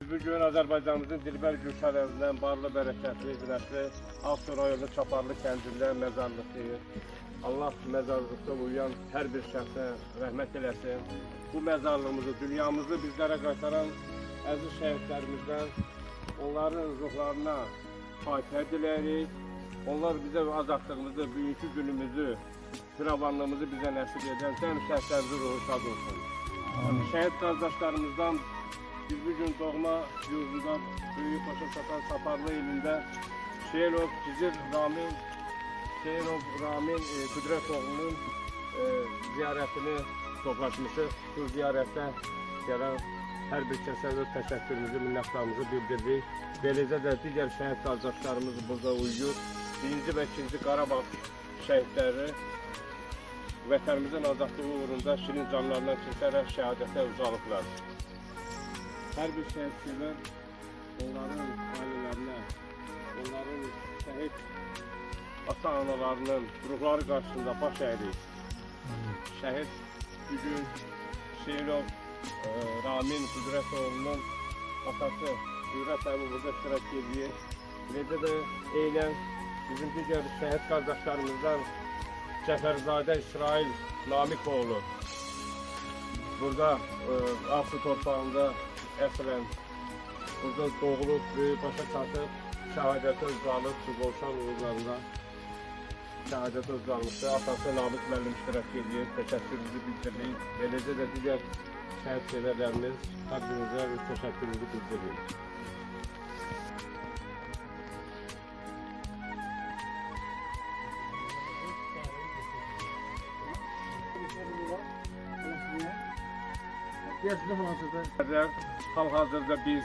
Bugün Azərbaycanımızın dilbər güşələrindən barlı, bərəkətli, günəşli Ağsu rayonu Çaparlı kəndində məzarlıqdayıq. Allah məzarlıqda uyuyan hər bir şəxsə rəhmət eləsin. Bu məzarlığımızı, dünyamızı bizlərə qaytaran əziz şəhidlərimizdən onların ruhlarına fatihə diləyirik. Onlar bizə azadlığımızı, bugünkü günümüzü, firavanlığımızı bizə nəsib edən cəm şəhidlərimizin ruhu şad olsun. Şəhid qardaşlarımızdan biz bugün doğma yurdunda böyük başa çatan Çaparlı ilində Hüseynov Gizir Ramin Hüseynov Ramin Qüdrətoğlunun ziyarətini toplaşmışıq. Bu ziyarətdə gələn hər bir kəsə öz təşəkkürümüzü, minnətdarlığımızı bildiririk. Beləcə də digər şəhid qardaşlarımız burada uyuyur. Birinci və ikinci Qarabağ şəhidləri vətənimizin azadlığı uğrunda şirin canlarından keçərək şəhadətə ucalıblar. Hər bir şəhid onların ailələrinə, onların şəhid ata-analarının ruhları qarşısında baş əyirik. Şəhid bugün Hüseynov Ramin Qüdrətoğlunun atası Qüdrət əmi burada iştirak edir. Eləcə də eynən bizim digər şəhid qardaşlarımızdan Cəfərzadə İsrail Namiqoğlu burada Ağsu torpağında əslən burada doğulub, böyük başa çatıb, şəhadətə ucalıb, Suqovuşan uğurlarında şəhadətə ucalmışdı. Atası Namiq müəllim iştirak edir, təşəkkürümüzü bildiririk. Eləcə də digər şəhid sevərlərimiz hər birinizə öz təşəkkürümüzü bildiririk. Hal-hazırda biz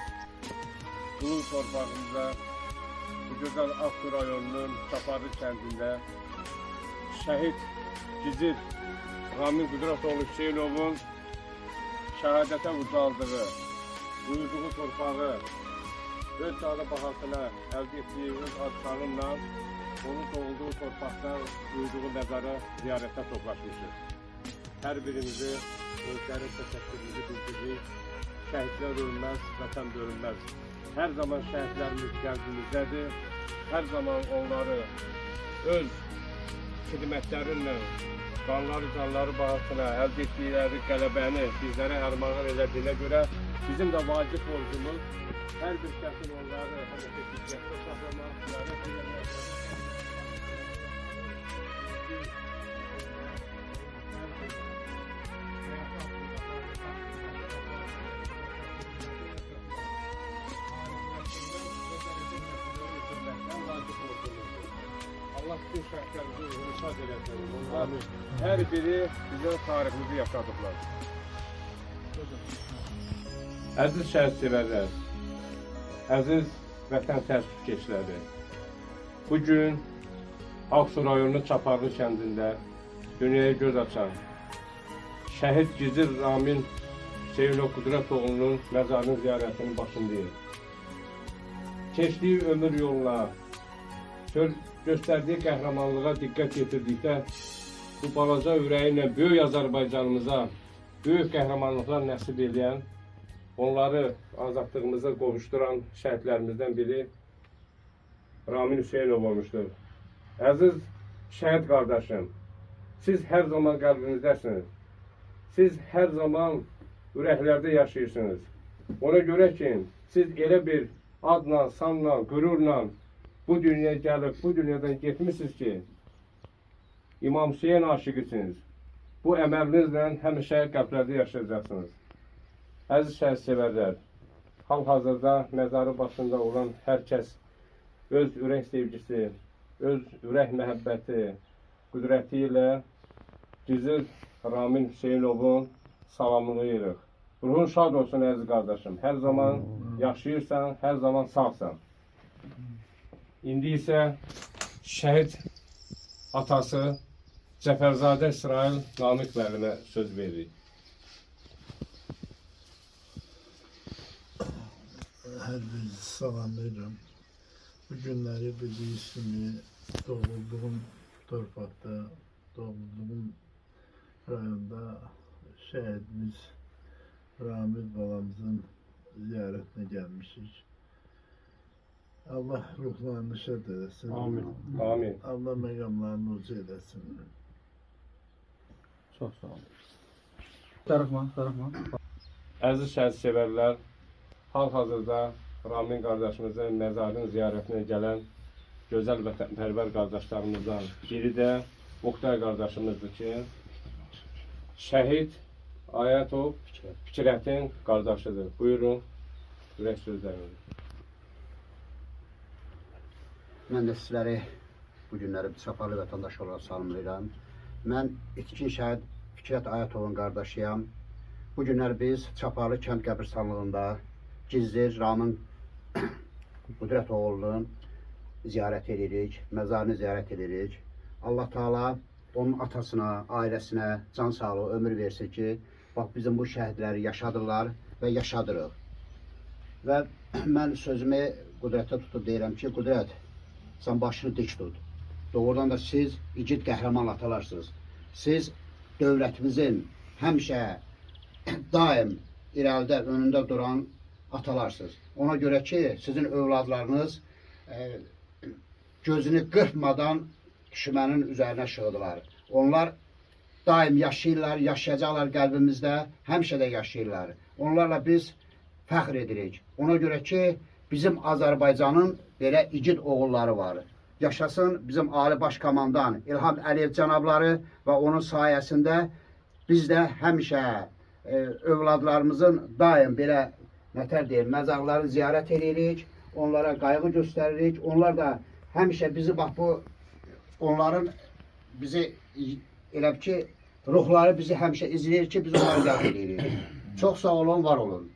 Qulur torpağımızda, bu gözəl Ağsu rayonunun Çaparlı kəndində şəhid Gizir Ramin Qüdrətoğlu Hüseynovun şəhadətə ucaldığı, uyuduğu torpağı öz canı bahasına əldə etdiyi öz ad-sanınla onun doğulduğu torpaqda uyuduğu məzara ziyarətə toplaşmışıq. Hər birimizi özləri təşəkkürümüzü bildiririk. Şəhidlər ölməz, vətən bölünməz. Hər zaman şəhidlərimiz qəlbimizdədir. Hər zaman onları öz xidmətlərinlə, qanları, canları bahasına əldə etdikləri qələbəni bizlərə ərmağan elədiyinə görə bizim də vacib borcumuz hər bir kəsin onları həmişə diqqətdə saxlamaq, ziyarət eləmək. Allah bütün şəhidlərimizi ruhunu şad eləsin. Onlar hər biri bizə tariximizi yaşadıblar. Əziz şəhid sevərlər, əziz vətən təəssüfkeşləri, bugün Ağsu rayonunun Çaparlı kəndində dünyaya göz açan şəhid Gizir Ramin Hüseynov Qüdrətoğlunun məzarının ziyarətinin başındayıq. Keçdiyi ömür yoluna, göstərdiyi qəhrəmanlığa diqqət yetirdikdə bu balaca ürəyi ilə böyük Azərbaycanımıza böyük qəhrəmanlıqlar nəsib eləyən, onları azadlığımıza qovuşduran şəhidlərimizdən biri Ramin Hüseynov olmuşdur. Əziz şəhid qardaşım, siz hər zaman qəlbimizdəsiniz. Siz hər zaman ürəklərdə yaşayırsınız. Ona görə ki, siz elə bir adla, sanla, qürurla bu dünyaya gəlib, bu dünyadan getmişsiniz ki, İmam Hüseyin aşiqisiniz. Bu əməlinizlə həmişə qəlblərdə yaşayacaqsınız. Əziz şəhid sevərlər, hal-hazırda məzarı başında olan hər kəs öz ürək sevgisi, öz ürək məhəbbəti, qüdrəti ilə Gizir Ramin Hüseynovun salamlayırıq. Ruhun şad olsun əziz qardaşım. Hər zaman yaşayırsan, hər zaman sağsan. İndi isə şəhid atası Cəfərzadə İsrail Namiq müəllimə söz veririk. Hər birinizi salamlayıram. Bu günləri bildiyiniz kimi doğulduğum torpaqda, doğulduğum rayonda şəhidimiz Ramil balamızın ziyarətinə gəlmişik. Allah ruhlarını şad eləsin. Amin. Amin. Allah məqamlarını uca eləsin. Çox sağ olun. Darıxma, darıxma. Əziz şəhid sevərlər, hal-hazırda Ramin qardaşımızın məzarının ziyarətinə gələn gözəl vətənpərvər qardaşlarımızdan biri də Oqtay qardaşımızdır ki, şəhid Ayətov Fikrətin qardaşıdır. Buyurun, ürək sözlərinizi. Mən də sizləri bu günləri bir Çaparlı vətəndaşı olaraq salamlayıram. Mən itkin şəhid Fikrət Ayətovun qardaşıyam. Bu günlər biz Çaparlı kənd qəbirstanlığında gizli Ramin Qüdrət oğlunun ziyarət edirik, məzarını ziyarət edirik. Allah Taala onun atasına, ailəsinə can sağlığı, ömür versin ki, bax bizim bu şəhidləri yaşadırlar və yaşadırıq. Və mən sözümü Qüdrətə tutub deyirəm ki, Qüdrət, sən başını dik tut. Doğrudan da siz igid qəhrəman atalarsınız. Siz dövlətimizin həmişə daim irəlidə, önündə duran atalarsınız. Ona görə ki, sizin övladlarınız gözünü qırpmadan düşmənin üzərinə şığıdılar. Onlar daim yaşayırlar, yaşayacaqlar qəlbimizdə, həmişə də yaşayırlar. Onlarla biz fəxr edirik. Ona görə ki, bizim Azərbaycanın belə igid oğulları var. Yaşasın bizim Ali Baş Komandan İlham Əliyev cənabları və onun sayəsində biz də həmişə övladlarımızın daim belə nətər deyim, məzarlarını ziyarət edirik, onlara qayğı göstəririk. Onlar da həmişə bizi bax bu onların bizi elə ki ruhları bizi həmişə izləyir ki, biz onları yad edirik. Çox sağ olun, var olun.